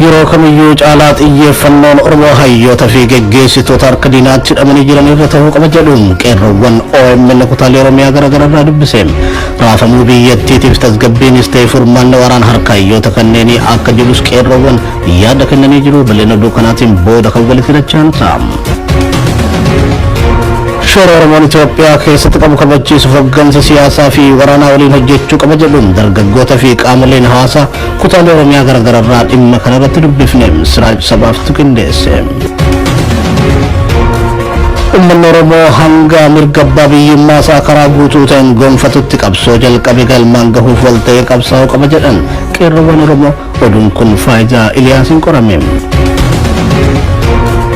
Yeroo kamiyyuu caalaa xiyyeeffannoon Oromoo hayyoota fi geggeessitoota harka diinaatti hidhamanii jiran irra ta'uu qaba jedhu qeerroowwan OMN kutaalee Oromiyaa garaagaraa irraa dubbise. Raafamuu biyyattiitiif tasgabbiinis ta'e furmaanni waraan harka hayyoota kanneenii akka jirus qeerroowwan yaada kennanii jiru. Bal'ina oduu kanaatiin booda kan walitti dachaan ta'a. Shoora Oromoon Itoophiyaa keessatti qabu kabachiisuuf hoggansa siyaasaa fi waraanaa waliin hojjechuu qaba jedhuun dargaggoota fi qaamoleen hawaasaa kutaalee Oromiyaa garaagaraa irraa dhimma kanarratti dubbifne Siraaj Sabaaftu qindeesse. Uummanni Oromoo hanga mirga abbaa biyyummaa isaa karaa guutuu ta'een gonfatutti qabsoo jalqabe galmaan gahuuf wal ta'ee qabsaa'uu qaba jedhan qeerroowwan Oromoo. Oduun kun Faayidaa Iliyaasiin qorame.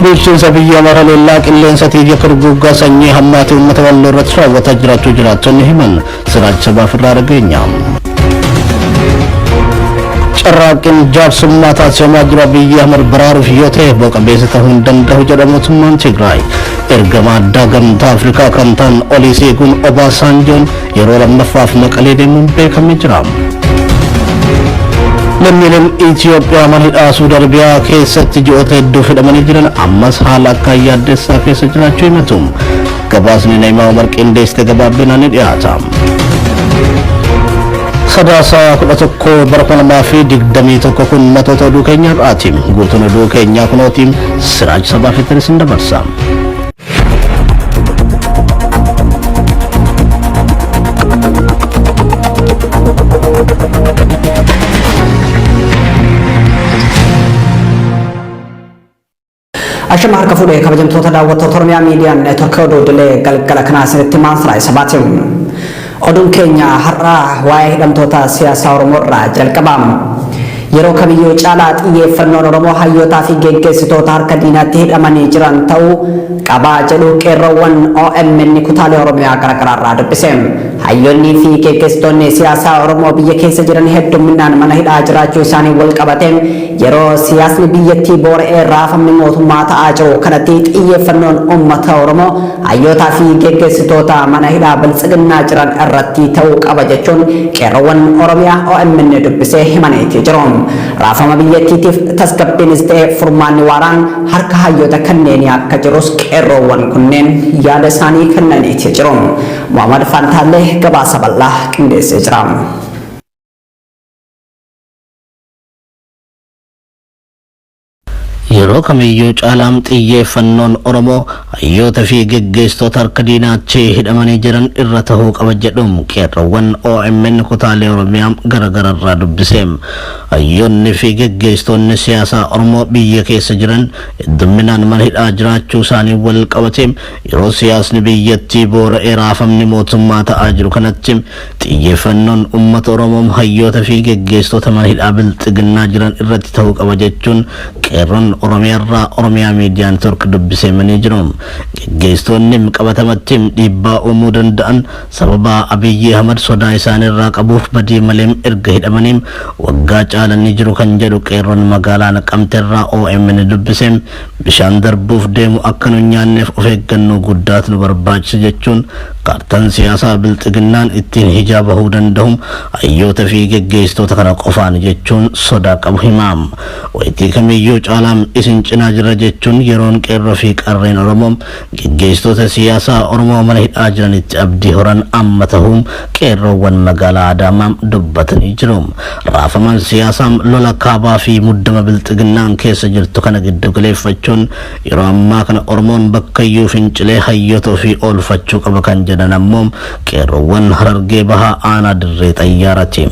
Bulchiinsa biyya Amaaraa leellaa qilleensatii fi akka duguuggaa sanyii hammaatee uummata Walloo irratti raawwataa jiraachuu jiraattonni himan. Siraaj Sabaaf irraa dhageenya. Carraaqqiin jaarsummaa taasifamaa jiru Abiyyi Ahmad baraaruuf yoo ta'e bu'a qabeessa ta'uu hin danda'u jedha mootummaan Tigraay. Ergama addaa gamtaa Afrikaa kan ta'an Oliiseeguun Obaasaanjoon yeroo lammaffaaf Maqalee deemuun beekamee jira. Lammiileen Itoophiyaa mana hidhaa Suudi Arabiyaa keessatti ji'oota hedduuf hidhamanii jiran ammas haala akkaan yaaddessaa keessa jiraachuu himatu. Gabaasni Na'imaa Umar qindeessite gabaabinaan ni dhiyaata. Sadaasa 11 bara 2021 kun matoota oduu keenya har'aati. Guutuun oduu keenyaa kunooti Siraaj Sabaa fi isin dabarsa. Ashama harka fuudhee kabajamtoota daawwattoota Oromiyaa Miidiyaa Neetworkii oduu idilee galgala kanaa isinitti himaa Siraaj Sabaati. Oduun keenya har'aa waa'ee hidhamtoota siyaasaa Oromoo irraa jalqaba. Yeroo kamiyyuu caalaa xiyyeeffannoon Oromoo hayyootaa fi geggeessitoota harka diinaatti hidhamanii jiran ta'uu qaba jedhu qeerroowwan OMN kutaalee Oromiyaa garaagaraa irraa dubbise. Hayyoonnii fi geggeessitoonni siyaasaa Oromoo biyya keessa jiran heddumminaan mana hidhaa jiraachuu isaanii wal qabatee yeroo siyaasni biyyattii boora'ee raafamni mootummaa ta'aa jiru kanatti xiyyeeffannoon uummata Oromoo hayyootaa fi geggeessitoota mana hidhaa biltsiginnaa jiran irratti ta'uu qaba jechuun qeerroowwan Oromiyaa OMN dubbisee himaniiti jiru. Raafama biyyattiitiif tasgabbiinis ta'e furmaanni waaraan harka hayyoota kanneenii akka jirus qeerroowwan kunneen yaada isaanii kennaniiti jiru. Muhammad Fantaallee gabaasa bal'aa qindeessee jira. Yeroo kamiyyuu caalaam xiyyeeffannoon Oromoo hayyoota fi geggeessitoota harka diinaatti hidhamanii jiran irra ta'uu qaba jedhuun qeerroowwan OMN kutaalee Oromiyaa garaagaraa irraa dubbise. Hayyoonni fi geggeessitoonni siyaasaa Oromoo biyya keessa jiran heddumminaan mana hidhaa jiraachuu isaanii wal qabate yeroo siyaasni biyyattii boora'ee raafamni mootummaa ta'aa jiru kanatti xiyyeeffannoon uummata Oromoo hayyoota fi geggeessitoota mana hidhaa bilxiginnaa jiran irratti ta'uu qaba jechuun qeerroon Oromiyaarraa Oromiyaa Miidiyaa Neetwork dubbisee himanii jiru. Geggeessitoonni qabatamatti dhiibbaa uumuu danda'an sababa Abiyyi Ahmad sodaa isaaniirraa qabuuf badii malee erga hidhamanii waggaa caalanii jiru kan jedhu qeerroon magaalaa Naqamteerraa OMN dubbise bishaan darbuuf deemu akka nu nyaanneef of eeggannoo guddaatu nu barbaachisa jechuun kaartaan siyaasaa bilxiginnaan ittiin hijaa bahuu danda'u hayyoota fi geggeessitoota kana qofaan jechuun sodaa qabu himaam. Wayitii kamiyyuu caalaam isin cinaa jira jechuun yeroon qeerroo fi qarreen Oromoo geggeessitoota siyaasaa Oromoo mana hidhaa jiranitti abdii horan amma ta'uun qeerroowwan magaalaa Adaamaa dubbatanii jiru. Raafaman siyaasaa lola kaabaa fi muddama bilxiginnaan keessa jirtu kana giddu galeeffachuun yeroo ammaa kana Oromoon bakkayyuu fincilee hayyoota ofii oolfachuu qaba kan jedhan ammoo qeerroowwan Harargee Bahaa aanaa dirree xayyaaraati.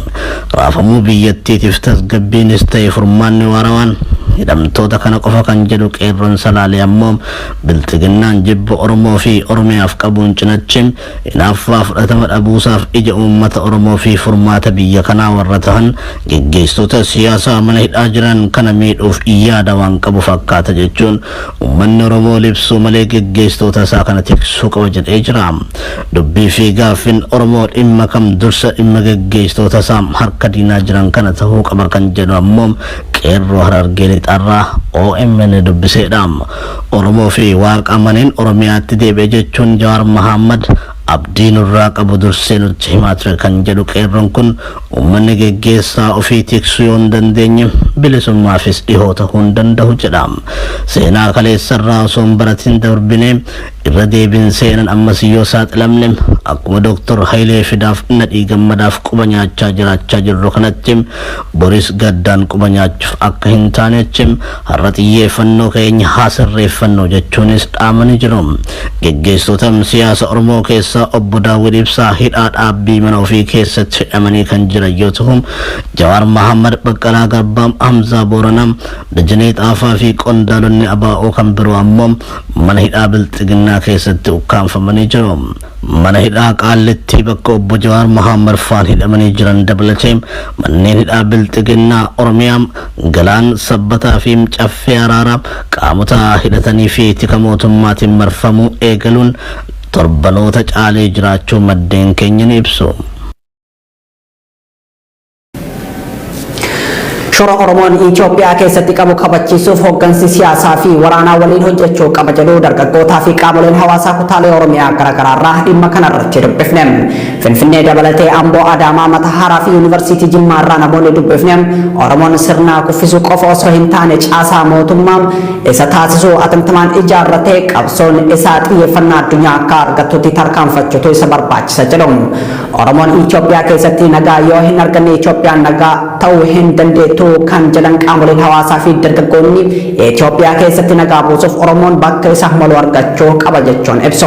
Raafamuu biyyattiitiif tasgabbiinis ta'e furmaanni waarawaan hidhamtoota kana qofa kan jedhu qeerroon Salaalee ammoo bilxiginnaan jibba Oromoo fi Oromiyaaf qabuun cinachi hinaaffaa fudhatama dhabuusaaf ija uummata Oromoo fi furmaata biyya kanaa warra ta'an geggeessitoota siyaasaa mana hidhaa jiran kana miidhuuf yaada waan qabu fakkaata jechuun uummanni Oromoo libsuu malee geggeessitoota isaa kana tiksuu qaba jedhee jira. Dubbii fi gaaffiin Oromoo dhimma kam dursa dhimma geggeessitoota isaa harka diinaa jiran kana ta'uu qaba kan jedhu ammoo qeerroo Harargee Lixaarraa OMN dubbiseedha. Oromoo fi Waaqa amaneen Oromiyaatti deebi'e jechuun Jawaar Mahammad Abdii nurraa qabu dursee nutti himaa ture kan jedhu qeerroon kun, uummanni geggeessaa ofii tiksuu yoo hin dandeenye bilisummaafis dhihoo ta'uu hin danda'u jedha. Seenaa kaleessarraa osoo hin baratin darbinee irra deebiin seenan ammas yoo saaxilamne, akkuma Dooktor Hayilee Fidaaf Nadhii Gammadaaf quba nyaachaa jiraachaa jirru kanatti boris gaddaan quba nyaachuuf akka hin taanechi har'a xiyyeeffannoo keenya haa sirreeffannu jechuunis dhaamanii jiru. Geggeessitoota siyaasa Oromoo keessaa Obbo Daawwid Ibsaa hidhaa dhaabbii mana ofii keessatti hidhamanii kan jiran yoo ta'u, Jawaar Mahammad, Baqqalaa Garbaa, Hamzaa Booranaa, Dajanee Xaafaa fi qondaalonni ABO kan biroo ammoo mana hidhaa Bilxiginnaa keessatti ukkaanfamanii jiru. Mana hidhaa Qaallittii bakka Obbo Jawaar Mahammad faan hidhamanii jiran dabalatee manneen hidhaa Bilxiginnaa Oromiyaa Galaan, Sabbataa fi Caffee Araaraa qaamota hidhatanii fi tika mootummaatiin marfamuu eegaluun torbanoota caalee jiraachuu maddeen keenya ni ibsu. Shora Oromoon Itoophiyaa keessatti qabu kabachiisuuf hooggansi siyaasaa fi waraanaa waliin hojjechuu qaba jedhu dargaggootaa fi qaamoleen hawaasaa kutaalee Oromiyaa garaagaraarraa dhimma kanarratti dubbifne. Finfinnee dabalatee Amboo, Adaamaa, Matahaaraa fi Yuunivarsiitii Jimmaa irraa namoonni dubbifne Oromoon sirna kuffisuu qofa osoo hin taane caasaa mootummaa isa taasisuu atantamaan ijaarratee qabsoon isaa xiyyeeffannaa addunyaa akka argatutti tarkaanfachuutu isa barbaachisa jedhu. Oromoon Itoophiyaa keessatti nagaa yoo hin arganne Itoophiyaan nagaa ta'uu hin dandeettu kan jedhan qaamoleen hawaasaa fi dargaggoonni, Itoophiyaa keessatti nagaa buusuuf Oromoon bakka isaaf malu argachuu qaba jechuun ibsu.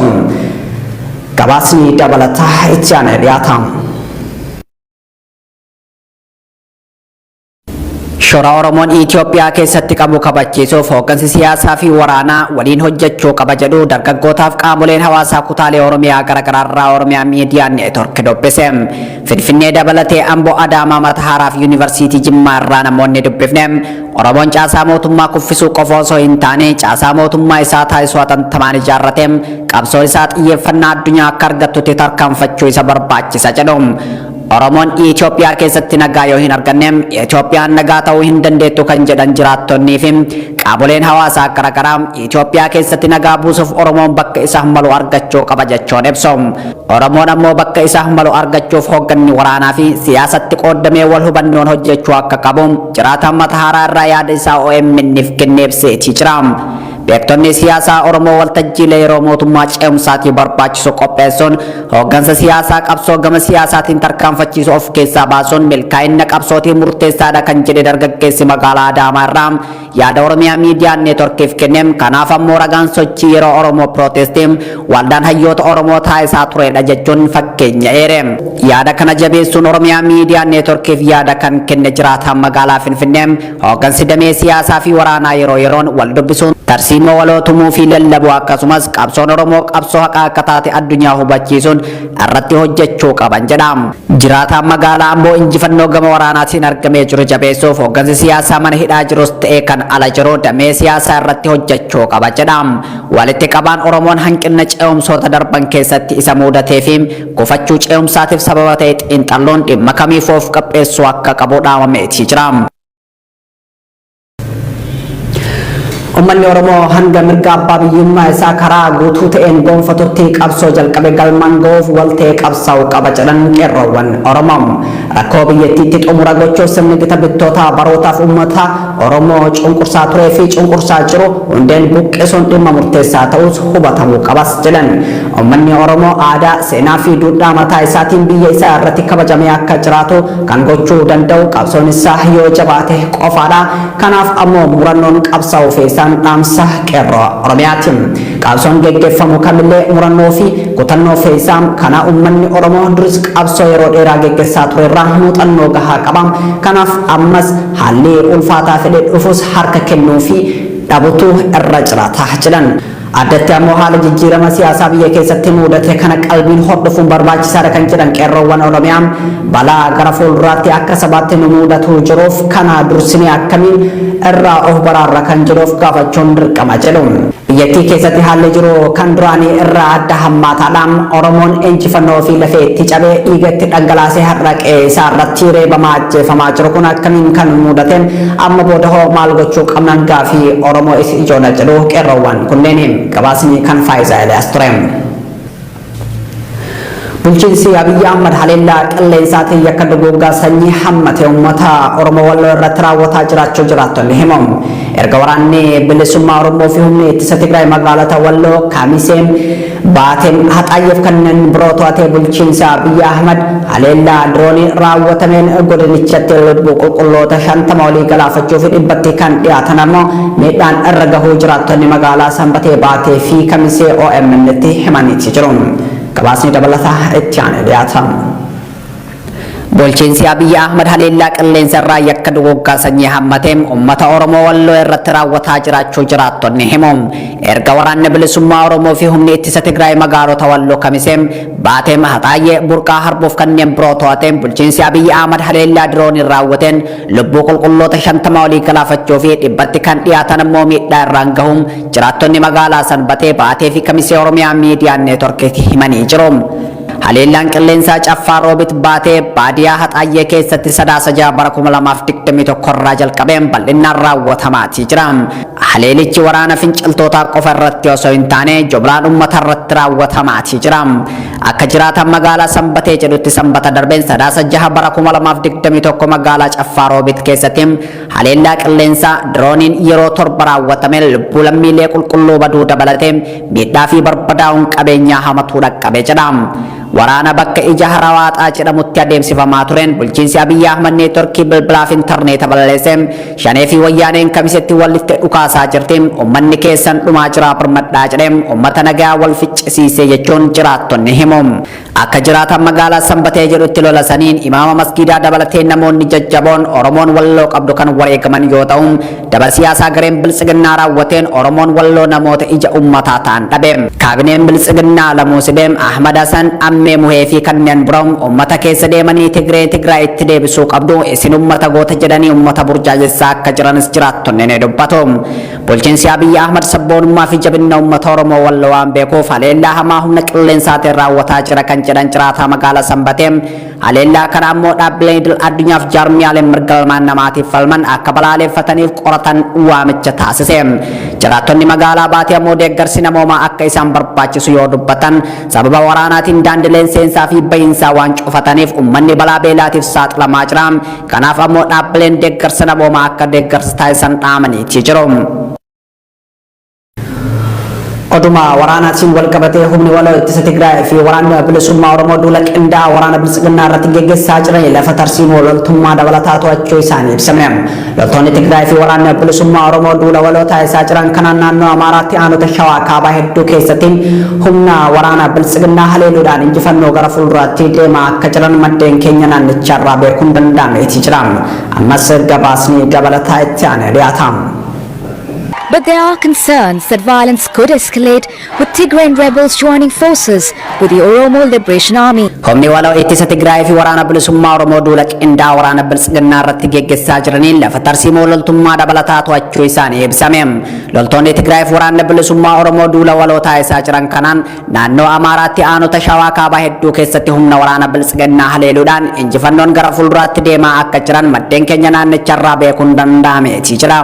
Gabaasni dabalataa itti aanee dhiyaata. Shora Oromoon Itoophiyaa keessatti qabu kabachiisuuf hooggansi siyaasaa fi waraanaa waliin hojjechuu qaba jedhu dargaggootaaf qaamoleen hawaasaa kutaalee Oromiyaa garaagaraarraa Oromiyaa Miidiyaa Neetwork dubbise. Finfinnee dabalatee Amboo, Adaamaa, Matahaaraa fi Yuunivarsiitii Jimmaa irraa namoonni dubbifne Oromoon caasaa mootummaa kuffisuu qofa osoo hin taane caasaa mootummaa isaa taasisuu hatantamaan ijaarrate qabsoo isaa xiyyeeffannaa addunyaa akka argattutti tarkaanfachuu isa barbaachisa jedhu. Oromoon Itoophiyaa keessatti nagaa yoo hin arganne Itoophiyaan nagaa ta'uu hin dandeettu kan jedhan jiraattonnii fi qaamoleen hawaasaa garaagaraa, Itoophiyaa keessatti nagaa buusuuf Oromoon bakka isaaf malu argachuu qaba jechuun ibsu. Oromoon ammoo bakka isaaf malu argachuuf hoogganni waraanaa fi siyaasatti qooddamee wal hubannoon hojjechuu akka qabu jiraataan Matahaaraa irraa yaada isaa OMN'f kennee ibseetii jira. Beektonni siyaasaa Oromoo waltajjiilee yeroo mootummaa ce'umsaatiif barbaachisu qopheessuun hooggansa siyaasaa qabsoo gama siyaasaatiin tarkaanfachiisu of keessaa baasuun milkaa'ina qabsootiif murteessaadha kan jedhe dargaggeessi magaalaa Adaamaa irraa yaada Oromiyaa Miidiyaa Neetworkiif kenne, kanaaf ammoo ragaan sochii yeroo Oromoo Pirootestii waldaan hayyoota Oromoo taasisaa turedha jechuun fakkeenya eere. Yaada kana jabeessuun Oromiyaa Miidiyaa Neetworkiif yaada kan kenne jiraataan magaalaa Finfinnee, hooggansi damee siyaasaa fi waraanaa yeroo yeroon wal dubbisuun tarsiimoo waloo tumuu fi lallabuu, akkasumas qabsoon Oromoo qabsoo haqaa akka taate addunyaa hubachiisuun irratti hojjechuu qaban jedha. Jiraataan magaalaa Amboo injifannoo gama waraanaatiin argamee jiru jabeessuuf hooggansi siyaasaa mana hidhaa jirus ta'ee kan ala jiru damee siyaasaa irratti hojjechuu qaba jedha. Walitti qabaan Oromoon hanqina ce'umsoota darban keessatti isa mudatee fi gufachuu ce'umsaatiif sababa ta'e xiinxalloon dhimma kamiifuu of qopheessuu akka qabu dhaamameetii jira. Uummanni Oromoo hanga mirga abbaa biyyummaa isaa karaa guutuu ta'een gonfatutti qabsoo jalqabe galmaan ga'uuf wal ta'ee qabsaa'uu qaba jedhan qeerroowwan Oromoo. Rakkoo biyyattiitti xumura gochuuf sirni gita bittootaa barootaaf uummata Oromoo cunqursaa turee fi cunqursaa jiru hundeen buqqisuun dhimma murteessaa ta'us hubatamuu qabas jedhan. Uummanni Oromoo aadaa, seenaa fi duudhaa mataa isaatiin biyya isaa irratti kabajamee akka jiraatu kan gochuu danda'u qabsoon isaa yoo jabaate qofaadha. Kanaaf ammoo murannoon qabsaa'uu feesaan dhaamsa qeerroo Oromiyaati. Qabsoon geggeeffamu kamillee murannoo fi kutannoo feesaa. Kana uummanni Oromoo duris qabsoo yeroo dheeraa geggeessaa turerraa muuxannoo gahaa qaba. Kanaaf ammas haalli ulfaataa fedhe dhufus harka kennuu fi dhabutu irra jiraata jedhan. Addatti ammoo haala jijjiirama siyaasaa biyya keessatti mudate kana qalbiin hordofuun barbaachisaadha kan jedhan qeerroowwan Oromiyaa, balaa gara fuulduraatti akka sabaatti nu mudatu jiruuf kana dursinee akkamiin irraa of baraarra kan jedhuuf gaafachuun dirqama jedhu. Biyyattii keessatti haalli jiru kan duraanii irraa adda hammaataadha. Oromoon injifannoo fi lafee itti cabee dhiiga itti dhangalaasee har'a qe'ee isaa irratti reebamaa ajjeefamaa jiru kun akkamiin kan mudate? Amma booda hoo maal gochuu qabnaan gaafii Oromoo isa ijoodha jedhu qeerroowwan kunneen. Gabaasni kan Faayisaa Eliyaas ture. Bulchiinsi Abiyyi Ahmad haleellaa qilleensaatiin yakka duguuggaa sanyii hammate uummata Oromoo Walloo irratti raawwataa jiraachuu jiraattonni himu. Erga waraanni bilisummaa Oromoo fi humni ittisa Tigraay magaalota Walloo, Kamisee, Baateen, Haxaayyeef kanneen biroo to'atee bulchiinsa Abiyyi Ahmad haleellaa diroonii raawwatameen godinichatti lubbuu qulqulloota 50 olii galaafachuu fi dhibbatti kan dhiyaatan ammoo miidhaan irra gahuu jiraattonni magaalaa Sanbatee, Baatee fi Kamisee OMN'tti himaniiti jiru. Gabaasni dabalataa itti aanee dhiyaata. Bulchiinsi Abiyyi Ahmad haleellaa qilleensa irraa yakka duguuggaa sanyii hammatee uummata Oromoo Walloo irratti raawwataa jiraachuu jiraattonni himu. Erga waraanni bilisummaa Oromoo fi humni ittisa Tigraay magaalota Walloo Kamisee, Baatee, Haxaayyee, Burqaa Harbuuf kanneen biroo to'ateen bulchiinsi Abiyyi Ahmad haleellaa dirooniin raawwateen lubbuu qulqulloota 50 olii galaafachuu fi dhibbatti kan dhiyaatan immoo miidhaa irraan gahuun jiraattonni magaalaa Sanbatee, Baatee fi Kamisee Oromiyaa Miidiyaa Neetworkiitti himanii jiru. Haleellaan qilleensaa Caffaa Roobit Baatee baadiyaa Haxaayyee keessatti Sadaasa 6 bara 2021 irraa jalqabeen bal'innaan raawwatamaatii jira. Haleelichi waraana finciltootaa qofa irratti osoo hin taane jumlaan uummata irratti raawwatamaatii jira. Akka jiraataan magaalaa Sanbatee jedhutti Sanbata darbeen Sadaasa 6 bara 2021 magaalaa Caffaa Roobit keessatti haleellaa qilleensaa dirooniin yeroo 7 raawwatameen lubbuu lammiilee qulqulluu baduu dabalatee miidhaa fi barbadaa'uun qabeenyaa hamatuu dhaqqabe jedha. Waraana bakka ija harawaaxaa jedhamutti adeemsifamaa tureen bulchiinsi Abiyyi Ahmad neetworkii bilbilaa fi intarneeta balleesse. Shanee fi wayyaaneen Kamisetti walitti dhukaasaa jirti. Uummanni keessan dhumaa jira, birmadhaa jedhee uummata nagaa wal ficcisiisee jechuun jiraattonni himu. Akka jiraatan magaalaa Sanbatee jedhutti lola saniin imaama masgiidaa dabalatee namoonni jajjaboon Oromoon Walloo qabdu kan wareegaman yoo ta'u, daba siyaasaa gareen Biltsiginnaa raawwateen Oromoon Walloo namoota ija uummataa ta'an dhabe. Kaabineen Biltsiginnaa Lamuu Sibeem, Ahmad Hasan, Ammee Muhee fi kanneen biroo uummata keessa deemanii Tigree Tigraayitti deebisuu qabdu, isin uummata goota jedhanii uummata burjaajessaa akka jiranis jiraattonni ni dubbatu. Bulchiinsi Abiyyi Ahmad sabboonummaa fi jabina uummata Oromoo Walloo waan beekuuf haleellaa hamaa humna qilleensaatiin raawwataa jira kan jedhan jiraataa magaalaa Sanbatee, haleellaa kana ammoo dhaabbileen idil addunyaaf jaarmiyaaleen mirga ilmaan namaatiif falman akka balaaleffataniif qoratan waamicha taasise. Jiraattonni magaalaa Baatee ammoo deeggarsi namoomaa akka isaan barbaachisu yoo dubbatan, sababa waraanaatiin daandileen seensaa fi bahiinsaa waan cufataniif uummanni balaa beelaatiif saaxilamaa jira. Kanaaf ammoo dhaabbileen deeggarsa namoomaa akka deeggarsa taasisan dhaamaniitii jiru. Oduma waraanaatiin wal qabatee humni waloo ittisa Tigraay fi waraanni bilisummaa Oromoo duula qindaa'aa waraana Biltsiginnaa irratti geggeessaa jiran lafa tarsiimoo loltummaa dabalataa to'achuu isaanii ibsame. Loltoonni Tigraay fi waraanni bilisummaa Oromoo duula waloo taasisaa jiran kanaan naannoo Amaaraatti aanota Shawaa kaabaa hedduu keessatti humna waraana Biltsiginnaa haleeluudhaan injifannoo gara fuulduraatti deemaa akka jiran maddeen keenya naannicharraa beekuun danda'ameeti jira. Ammas gabaasni dabalataa itti aanee dhiyaata. But there are concerns that violence could escalate with Tigrayan rebels joining forces with the Oromo Liberation Army. Humni waloo ittisa Tigraay fi waraana bilisummaa Oromoo duula qindaa'aa waraana Biltsiginnaa irratti geggeessaa jiraniin lafa tarsiimoo loltummaa dabalataa to'achuu isaanii ibsame. Loltoonni Tigraay fi waraanni bilisummaa Oromoo duula waloo taasisaa jiran kanaan naannoo Amaaraatti aanota Shawaa kaabaa hedduu keessatti humna waraana Biltsiginnaa haleeluudhaan injifannoon gara fuulduraatti deemaa akka jiran maddeen keenya naannicharraa beekuun danda'ameeti jira.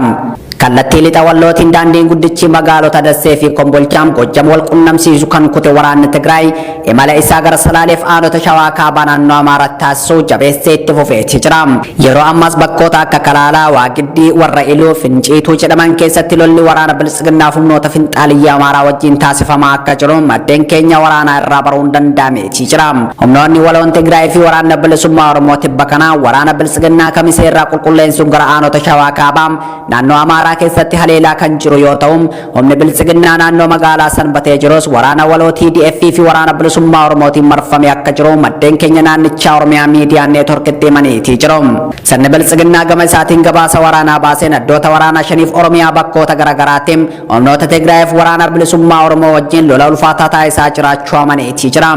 Kallattii lixa Wallootiin daandiin guddichi magaalota Dassee fi Kombolchaam Gojjam wal qunnamsiisu kan kute waraanni Tigraay imala isaa gara Salaaleef aanota Shawaa kaabaa naannoo Amaaraatti taasisuu jabeessee itti fufeeti jira. Yeroo ammaas bakkoota akka Kalaalaa, Waagiddii, Warra Iluu, Finciituu jedhaman keessatti lolli waraana Biltsiginnaaf humnoota finxaaliyyaa Amaaraa wajjin taasifamaa akka jiru maddeen keenya waraanaa irraa baruun danda'ameeti jira. Humnoonni waloon Tigraay fi waraanni bilisummaa Oromoo tibba kanaa waraana Biltsiginnaa Kamisee irraa qulqulleessuun gara aanota Shawaa kaabaa naannoo Amaaraa keessatti haleelaa kan jiru yoo ta'u, humni Biltsiginnaa naannoo magaalaa Sanbatee jirus waraana waloo TDF fi waraana bilisummaa Oromootiin marfamee akka jiru maddeen keenya naannichaa Oromiyaa Miidiyaa Neetworkitti himaniitii jiru. Sirni Biltsiginnaa gama isaatiin gabaasa waraanaa baaseen addoota waraanaa shaniif Oromiyaa bakkoota garaagaraatti humnoota Tigraayiif waraana bilisummaa Oromoo wajjin lola ulfaataa taasisaa jiraachuu amaneetii jira.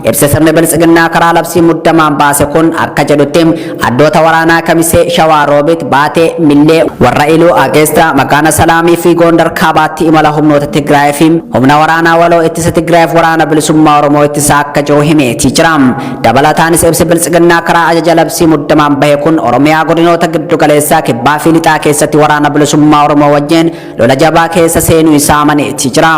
Ibsa sirni Biltsiginnaa karaa labsii muddamaan baase kun akka jedhutti addoota waraanaa Kamisee, Shawaa Roobit, Baatee, Millee, Warra Iluu, Ageesta, Wallaggaa Makaana Salaamii fi Gondar Kaabaatti imala humnoota Tigraay fi humna waraanaa waloo ittisa Tigraayiif waraana bilisummaa Oromoo ittisaa akka jiru himeetii jira. Dabalataanis ibsi biltsiginnaa karaa ajaja labsii muddamaan bahe kun Oromiyaa godinoota giddu galeessaa kibbaa fi lixaa keessatti waraana bilisummaa Oromoo wajjin lola jabaa keessa seenuu isaa amaneetii jira.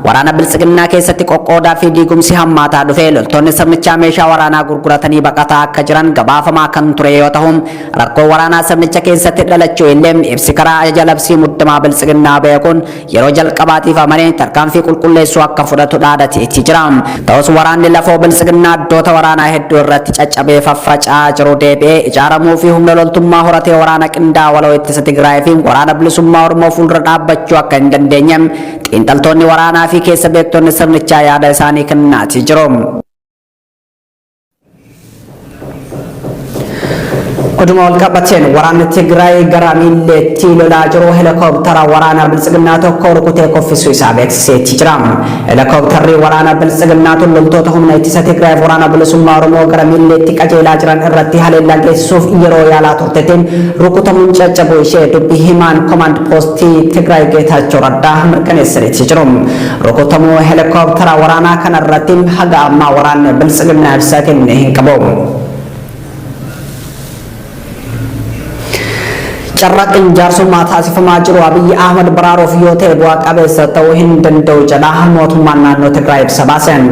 Waraana biltsiginnaa keessatti qoqqoodaa fi diigumsi hammaataa dhufee loltoonni sirnichaa meeshaa waraanaa gurguratanii baqataa akka jiran gabaafamaa kan ture yoo ta'u, rakkoo waraanaa sirnicha keessatti dhalachuu illee ibsi karaa ajaja labsii muddamaa biltsiginnaa bahe kun yeroo jalqabaatiif amanee tarkaanfii qulqulleessuu akka fudhatu dhaadateetii jira. Ta'us waraanni lafoo biltsiginnaa iddoota waraanaa hedduu irratti caccabee faffaca'aa jiru deebi'ee ijaaramuu fi humna loltummaa horatee waraana qindaa'aa waloo ittisa Tigraay fi waraana bilisummaa Oromoo fuuldura dhaabbachuu akka hin dandeenye xiinxaltoonni waraanaa fi keessa beektonni sirnichaa yaada isaanii kennaatii jiru. Oduma wal qabateen waraanni Tigraay gara Miilleetti lolaa jiru helikooптara waraana biltsiginnaa tokko rukutee kuffisuu isaa beeksiseetti jira. Helikoophtarri waraana biltsiginnaa tun loltoota humna ittisa Tigraayiif waraana bilisummaa Oromoo gara Miilleetti qajeelaa jiran irratti haleellaa geessisuuf yeroo yaalaa turtetti rukutamuun caccabuu ishee dubbi himaan komaand poostii Tigraay Geetaachoo Raddaa mirkaneessaniiti jiru. Rukutamuu helikooптara waraanaa kanarratti haga ammaa waraanni biltsiginnaa ibsa kenne hin qabu. Carraaqqiin jaarsummaa taasifamaa jiru Abiyyi Ahmad baraaruuf yoo ta'e bu'aa qabeessa ta'uu hin danda'u jedha mootummaan naannoo Tigraay ibsa baaseen.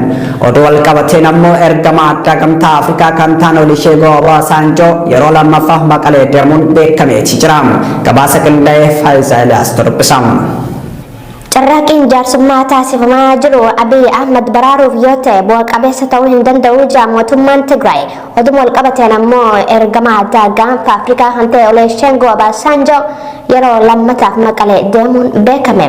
Oduu wal qabateen ammoo ergamaa addaa gamtaa Afrikaa kan ta'an Olisheegoo Obaasaanjoo yeroo lammaffaaf Maqalee deemuun beekameeti jira. Gabaasa qindaa'e Faayisaa Eliyaas dubbisa. Carraaqqiin jaarsummaa taasifamaa jiru Abiy Ahmad baraaruuf yoo ta'e bu'a qabeessa ta'uu hin danda'u jedha mootummaan Tigraay. Oduma wal qabateen ammoo ergamaa addaa gaanfa Afrikaa kan ta'e Olusegun Obasanjo yeroo lammataaf Maqalee deemuun beekame.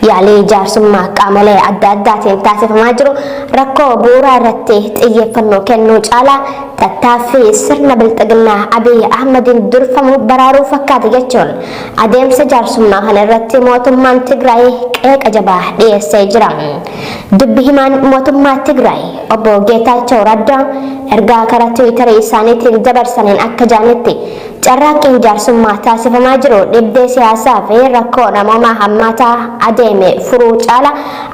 Yaalii jaarsummaa qaamolee adda addaatiin taasifamaa jiru rakkoo bu'uuraa irratti xiyyeeffannoo kennuu caalaa tattaaffii sirna bilxiginnaa Abiy Ahmadiin durfamu baraaruu fakkaata jechuun adeemsa jaarsummaa kana irratti mootummaan Tigraay qeeqa jabaa dhiyeessee jira. Dubbi himaan mootummaa Tigraay obbo Geetaachoo Raddaa ergaa karaa Tiwiitarii isaaniitiin dabarsaniin akka jedhanitti carraaqqiin jaarsummaa taasifamaa jiru dhibdee siyaasaa fi rakkoo namoomaa hammaataa adeeme furuu caala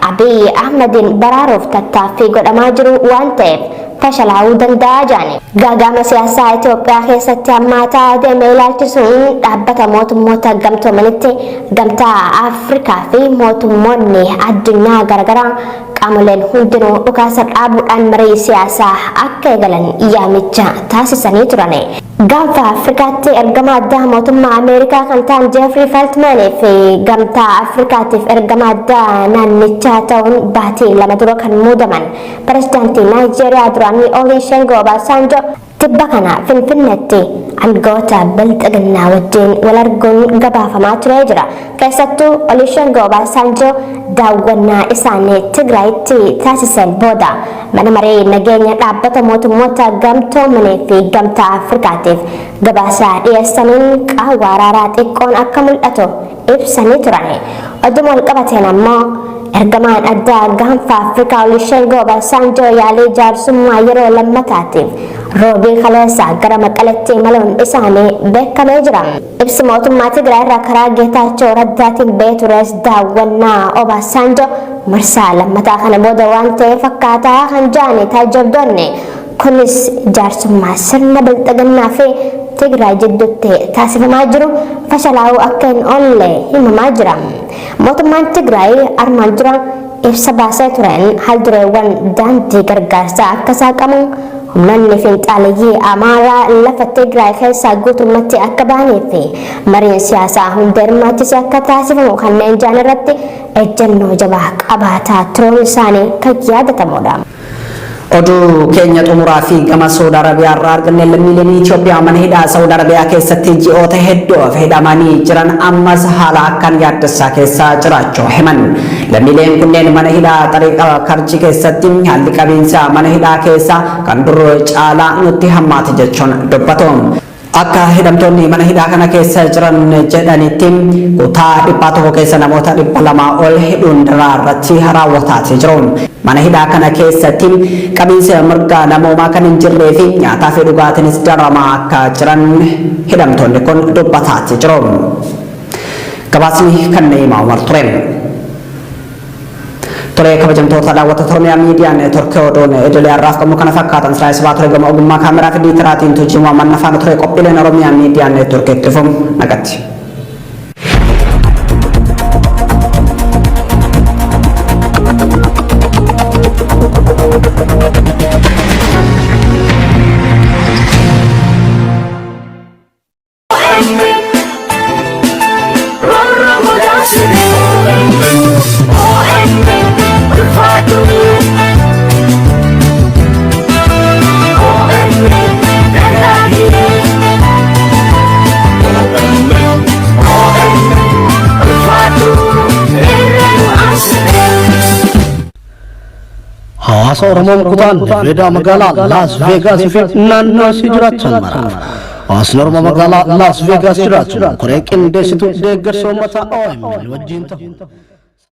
Abiy Ahmadiin baraaruuf tattaaffii godhamaa jiru waan ta'eef fashalaa'uu danda'a jedhani. Gaaga'ama siyaasaa Itoophiyaa keessatti hammaataa adeeme ilaalchisuun dhaabbata mootummoota gamtoomanitti gamtaa Afrikaa fi mootummoonni addunyaa garaagaraa qaamoleen hundinuu dhukaasa dhaabuudhaan marii siyaasaa akka eegalan yaamicha taasisanii turan. Gaanfa Afrikaatti ergama addaa mootummaa Ameerikaa kan ta'an Jeefrii Feltmanii fi gamtaa Afrikaatiif ergama addaa naannichaa ta'uun baatii 2 dura kan muudaman pirezidaantii Naayijeeriyaa duraanii Olusegun Obasanjo tibba kana Finfinneetti aangawoota bilxiginnaa wajjin wal arguun gabaafamaa turee jira. Keessattuu Olusegun Obasanjo daawwannaa isaanii Tigraayitti taasisan booda mana maree nageenya dhaabbata mootummoota gamtoomanii fi gamtaa Afrikaatiif gabaasaa dhiyeessaniin qaawwa araaraa xiqqoon akka mul'atu ibsanii turan. Oduma wal qabateen ammoo ergamaan addaa gaanfa Afrikaa Olusegun Obasanjo yaalii jaarsummaa yeroo lammataatiif roobii kaleessa gara Maqaletti imaluun isaanii beekamee jira. Ibsi mootummaa Tigraay irraa karaa Geetaachoo Raddaatiin ba'ee tures daawwannaa Obasanjo marsaa lammataa kana booda waan ta'e fakkaataa kan jedhan taajjabdoonni kunis jaarsummaa sirna bilxiginnaa fi Tigraay jidduutti taasifamaa jiru fashalaa'uu akka hin oolle himamaa jira. Mootummaan Tigraay armaan dura ibsa baasee tureen haaldureewwan daandii gargaarsaa akka saaqamu humnoonni fiinxaaleyyii Amaaraa lafa Tigraay keessaa guutummatti akka bahanii fi mariin siyaasaa hunda hirmaachise akka taasifamu kanneen jedhan irratti ejjennoo jabaa qabaataa turuun isaanii kan yaadatamudha. Oduu keenya xumuraa fi gama Saudi Arabiyaa irraa arganne lammiileen Itoophiyaa mana hidhaa Saudi Arabiyaa keessatti ji'oota hedduuf hidhamanii jiran ammas haala akkaan yaaddessaa keessa jiraachuu himan. Lammiileen kunneen mana hidhaa Xariiqa Karji keessatti haalli qabiinsa mana hidhaa keessa kan dur caalaa nutti hammaate jechuun dubbatu. Akka hidhamtoonni mana hidhaa kana keessa jiran jedhanitti kutaa 100 keessa namoota 200 ol hidhuun daraa irratti raawwataatii jiru. Mana hidhaa kana keessatti qabiinsa mirga namoomaa kan hin jirree fi nyaataa fi dhugaatiinis daramaa akka jiran hidhamtoonni kun dubbataatii jiru. Gabaasni kan Na'imaa Umar ture. Tolee, kabajamtoota daawwattoota Oromiyaa Miidiyaa Neetworkii, oduun idilee har'aaf qabnu kana fakkaatan. Siraa Sabaa ture, gama ogummaa kaameraa fi diitaraatiin tujimaa manna faana ture. Qophiileen Oromiyaa Miidiyaa Neetworkii itti fufu. Nagatti. Hawaasa Oromoon kutaan Neveedaa magaalaa Laas Veegaas fi naannoo isii jiraatan maraaf. Hawaasni Oromoo magaalaa Laas Veegaas jiraatu koree qindeessitu deeggarsa uummataa OMN wajjin ta'u.